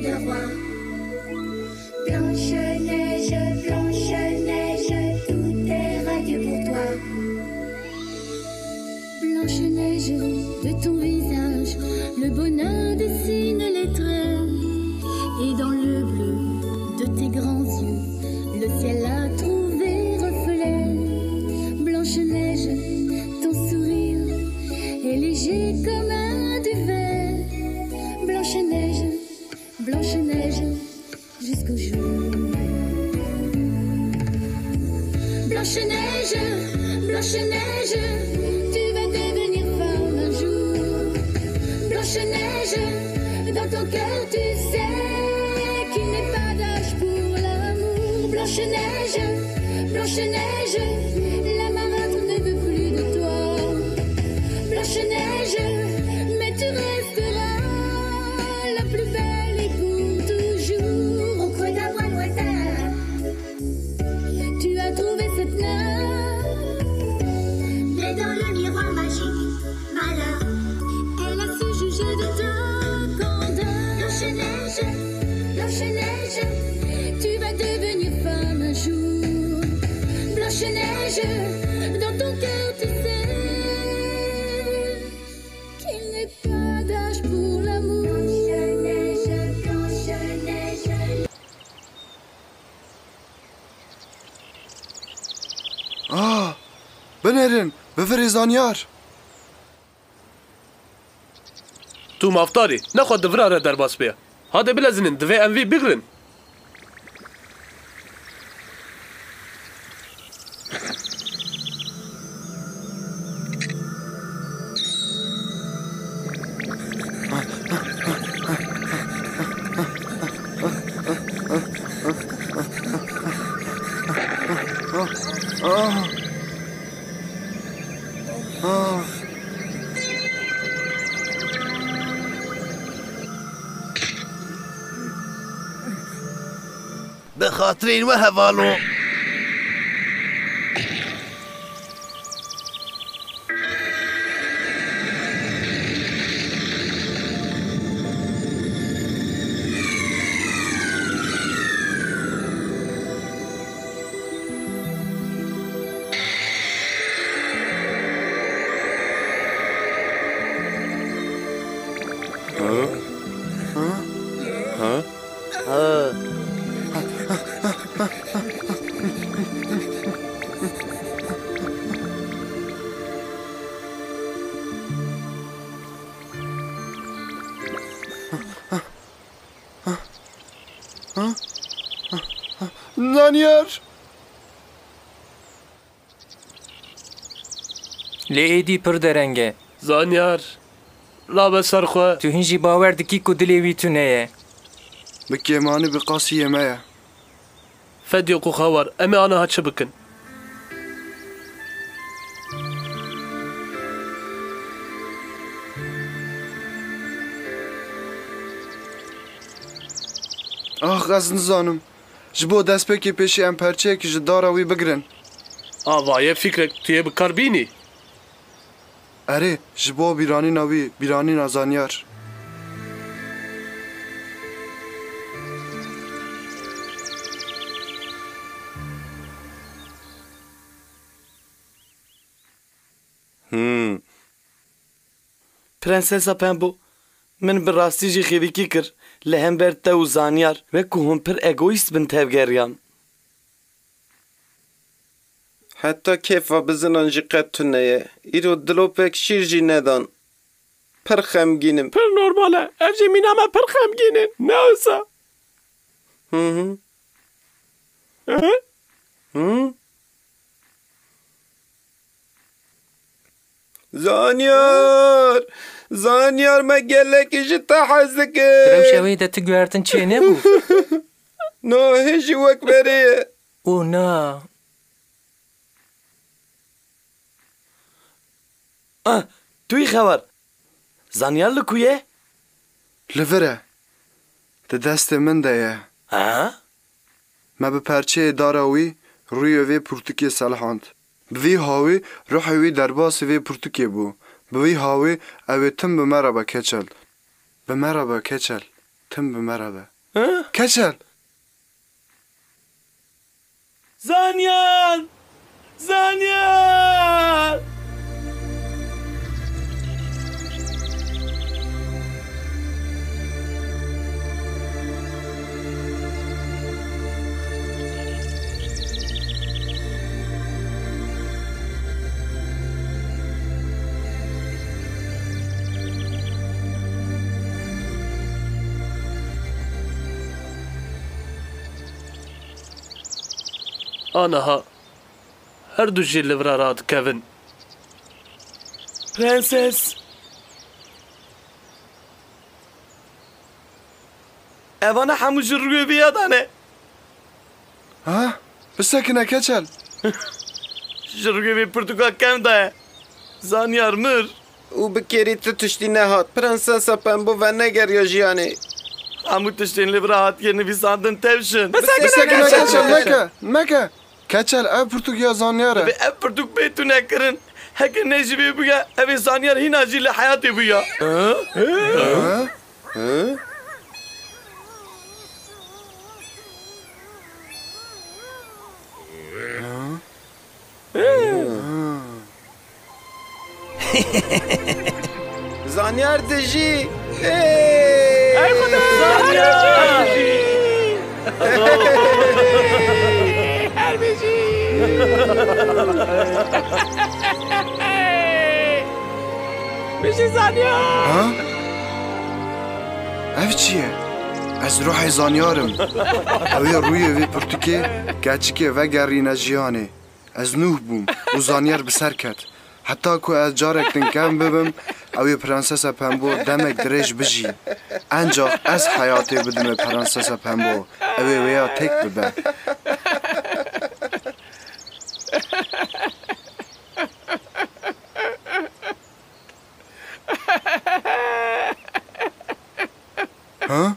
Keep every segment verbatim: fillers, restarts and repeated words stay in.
le roi. Blanche-Neige, Blanche-Neige, tout est radieux pour toi. Blanche-Neige, de ton visage, le bonheur dessine les traits. Et dans le bleu de tes grands yeux, le ciel a trouvé reflet. Blanche-Neige, ton sourire est léger comme un duvet. Blanche-Neige, Blanche-Neige, jusqu'au jour. Blanche-Neige, Blanche-Neige, tu vas devenir femme un jour. Blanche-Neige, dans ton cœur, tu sais qu'il n'est pas d'âge pour l'amour. Blanche-Neige, Blanche-Neige, la marâtre ne veut plus de toi. Blanche-Neige, mais tu resteras la plus belle et pour toujours. Au creux d'un bois lointain, tu as trouvé cette nymphe. Mais dans le miroir magique, malheur, elle a su juger de ta candeur. Blanche-Neige, Blanche-Neige, tu vas devenir femme un jour. Blanche-Neige, dans ton cœur, tu sais qu'il n'est pas d'âge pour l'amour. Ah! Binêrin, bivirê Zanyar! Tu mafdar î, nexwe di vira re derbas bê. Hade bilezînin, divê em vî bigirin. Bi xatirên we hevalo. Ha? Ha? Ha? Ha? Zanyar! Lê êdî pir dereng e. Zanyar, nabe ser xwe. Tu hin jî bawer dikî ku dilê wî tune ye? Bi kêmanî bi qasî yê me ye. Fedyo ku xewar, em ê aniha çi bikin? Ax, ez nizanim. Ji bo destpêkê pêşî em perçeyekî ji dara wî bigirin. Ava ye fikrek tu yê bi kar bînî. Erê, ji bo bîranîna wî, bîranîna Zanyar. Hmm. Prensesa Pembo, min bi rastî jî xêrîkî kir li hember te û Zanyar, wek ku hûn pir egoîst bin tevgeriyan. Heta kêfa bizinan jî qet tune ye. Îro dilopek şîr jî nedan. Pir xemgîn im. Pir normal e. Ev jî mîna me pir xemgîn in. Ne wisa? Hı hı. Hı? Hı? Zanyar! Zanyar, me gelekî ji te hez dikir. Di rewşa wê de tu guhertin çênebû. No, hê jî wek berê ye. O na. Ah, tu yî xewar. Zanyar li ku ye? Li vir e. Di destê min de ye. Ha? Me bi perçeyê dara wî rûyê vê pirtûkê selhand. Bi vî hawî ruhê wî derbasî vê pirtûkê bû. Bi vî hawî ew ê tim bi me re be, keçel. Bi me re be, keçel. Tim bi me re be. Hı? Keçel. Zanyar! Zanyar! Aniha her du jî li vir radikevin. Prenses! Evana hemû ji rûyê vê ya de ne. Ha? Bisekine keçel. Ji rûyê vê pirtûka kevn de ye. Zanyar mir. Û bi kêrî tu tiştî nehat. Prensesa Pembo venegeriya jiyanê. Hemû tiştên li vir hatiye nivîsandin tevşin. Bisekine keçel, meke, meke. Keçel, ev pirtûk ya Zanyar e. Divê ev pirtûk bê tune kirin. Heke ne ji vê bûya, ev ê Zanyar hîna jî li heyatê bûya. Hı? Hı? Hı? Hı? Hı? Zanyar dijî! Ey! Ey Xuda! Zanyar dijî! Her bijî! Bijî Zanyar! Ha? Ev çi ye? Ez ruhê Zanyar im. Ew ê rûyê vê pirtûkê keçikê vegerîne jiyanê. Ez Nûh bûm û Zanyar bi ser ket. Heta ku ez carek din kevn bibim, ew ê Prensesa Pembo demek dirêj bijî. Encax ez heyatê bidime Prensesa Pembo, ew ê wêya têk bibe. Ha?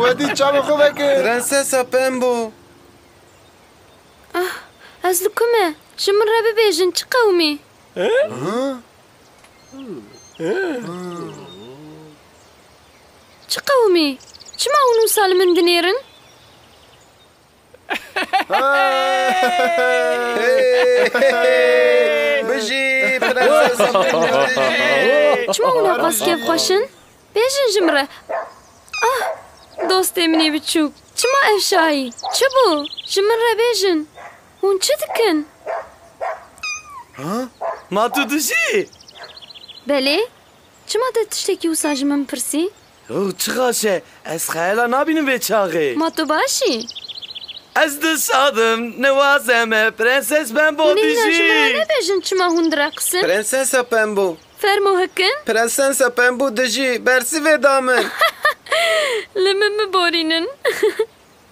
Wedî çavê xwe veke. Prensesa Pembo. Ah, ez li ku me? Ji min re bibêjin, çi qewimî? Çi qewimî? Çima hûn wisa li min dinêrin? Bijî, prensesa Pembo, bijî. Çima hûn ewqas kêfxweş in? Bêjin ji min re. Ah, dostê min ê biçûk. Çima ev şahî? Çi bû? Ji min re bêjin. Hûn çi dikin? Ha? Ma tu dijî? Belê. Çima te tiştekî wisa ji min pirsî? Oh, çi xaş e. Ez xeyala nabînim vê çaxê. Ma tu baş î? Ez disadim, niwazem, Prenses Pembo dijî. Hûn ê hîna ji min re nebêjin çima hûn direqisin? Prensesa Pembo. Fermo hikin. Prensensa Pembo dijî, bersivê da min. Li min biborînin.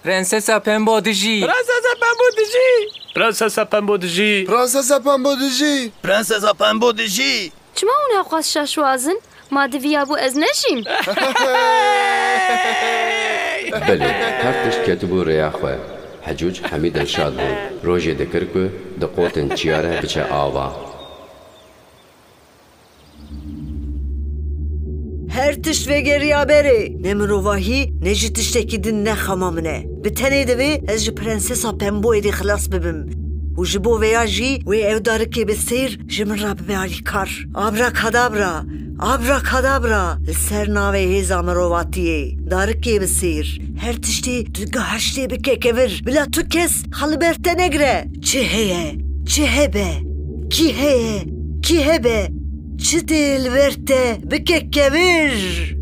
Prensesa Pembo dijî. Prensesa Pembo dijî. Prensesa Pembo dijî. Prensesa Pembo dijî. Prensesa Pembo dijî. Çima hûn hewqas şaşwaz in? Ma diviyabû ez nejîm? Belê, her tişt ketibû rêya xwe. Hecûc hemî dilşad bû. Rojê dikir ku diqotin çiya re biçe ava. Her tişt vegeriya berê. Ne mirovahî, ne jî tiştekî din ne xema min e. Bi tenê divê ez ji Prensesa Pemboyê re xilas bibim. Û ji bo vêya jî wê ew darikê bi sêr ji min re bibe alîkar. Abrakadabra, abrakadabra, li ser navê hêza mirovatiyê. Darikê bi sêr. Her tiştê tu gihaştê bike kevir. Bila tu kes xwe li ber te negire. Çi heye, çi hebe, kî heye, kî hebe, çi tê li ber te bike kevir.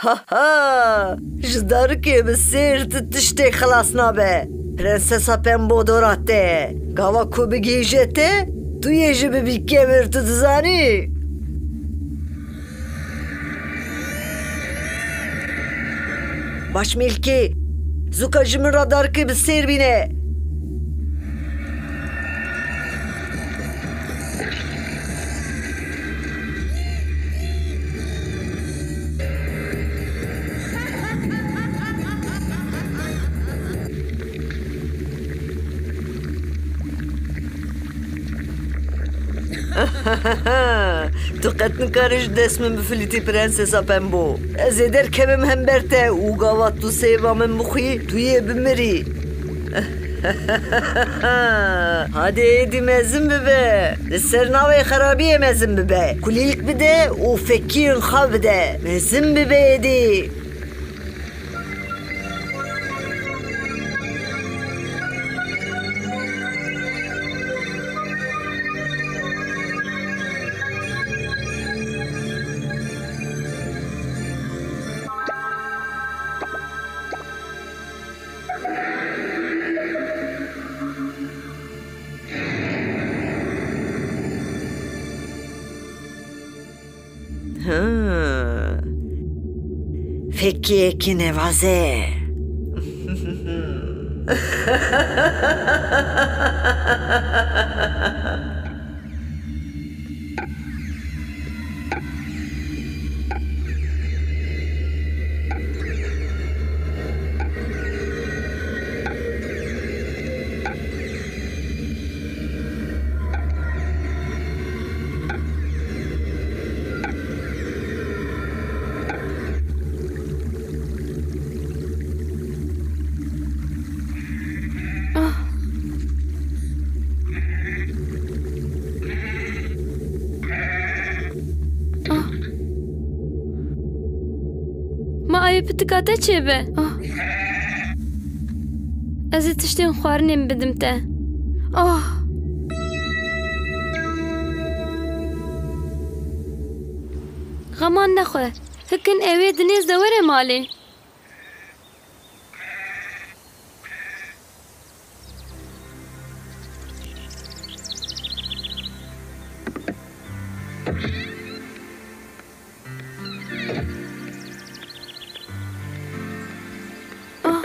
Ha ha! Ji darikê bi sêr tu tiştê xilas nabe. Prensesa Pembo dora te. Gava ku bigihîje te, tu yê jî bibî kevir, tu dizanî? Baş mêlkê, zûka ji min re darikê bi sêr bîne. Tu qet nikarî ji dest min bifilîtî, Prensesa Pembo. Ez ê derkevim hember te û gava tu sêva min bixwî, tu yê bimirî. Hadê êdî mezin bibe. Li ser navê xerabiyê mezin bibe. Kulîlk bide û fekiyên xwe bide. Mezin bibe êdî. Ha. Fekiyekî nevaze. Ah. Ah. Ma ayê pitika te çêbe? Ah. Ez ê tiştên xwarinê bidim te. Ah. Xeman nexwe. Hikin ew ê dinêz de were malê. Ah.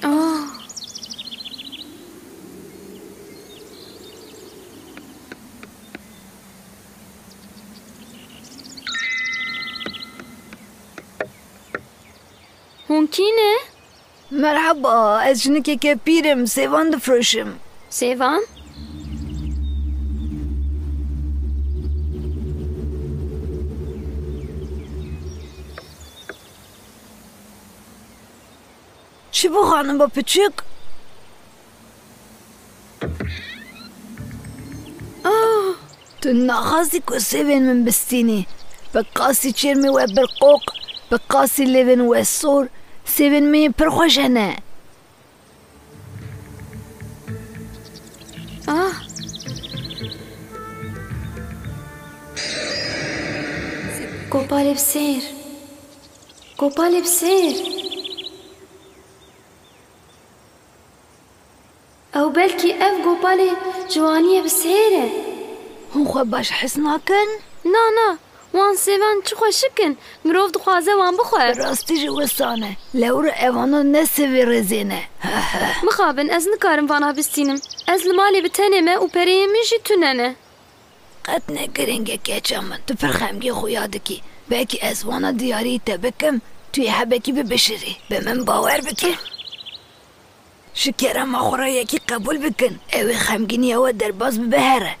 Ah. Hûn kî ne? Merheba, ez jinikeke pîr im, sêvan difroşim. Sêvan? Çi bû, xanima piçûk? Ah! Tu naxwazî ku sêvên min bistînî. Bi qasî çêrmê we bir qoq, bi qasî lêvên we sor, sêvên min yên pir xweş hene. Ah! Gopalê bi sêr. Gopalê bi sêr. Ew belkî ev gopalê ciwaniyê bi sêr e. Hûn xwe baş his nakin? Na, na, wan sêvan çi xweşik in, mirov dixwaze wan bixwe. Bi rastî jî wisa ne. Lewra evana ne sêvê rêzê ne. Mixabin, ez nikarim vana bistînim. Ez li malê bi tenê me û pereyên min jî tune ne. Qet ne girîng e keça min, tu pir xemgîn xuya dikî. Belkî ez vana diyarî te bikim, tu yê hebekî bibişirî. Bi min bawer bike. Ji kerema xwe re yekî qebûl bikin, ew ê xemgîniya we derbas bibe here.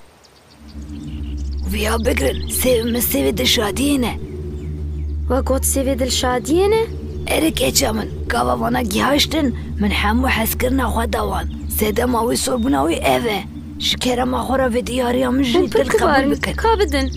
Viya bigirin, sêv min sêvê dilşadiyê ne. We got sêvê dilşadiyê ne? Erê keça min, gava vana gihaştin, min hemû hezkirina xwe da wan. Sedema wî sorbûna wî ev e. Ji kerema xwe re vê diyariya min jî dil qebûl bikin. Ka bidin.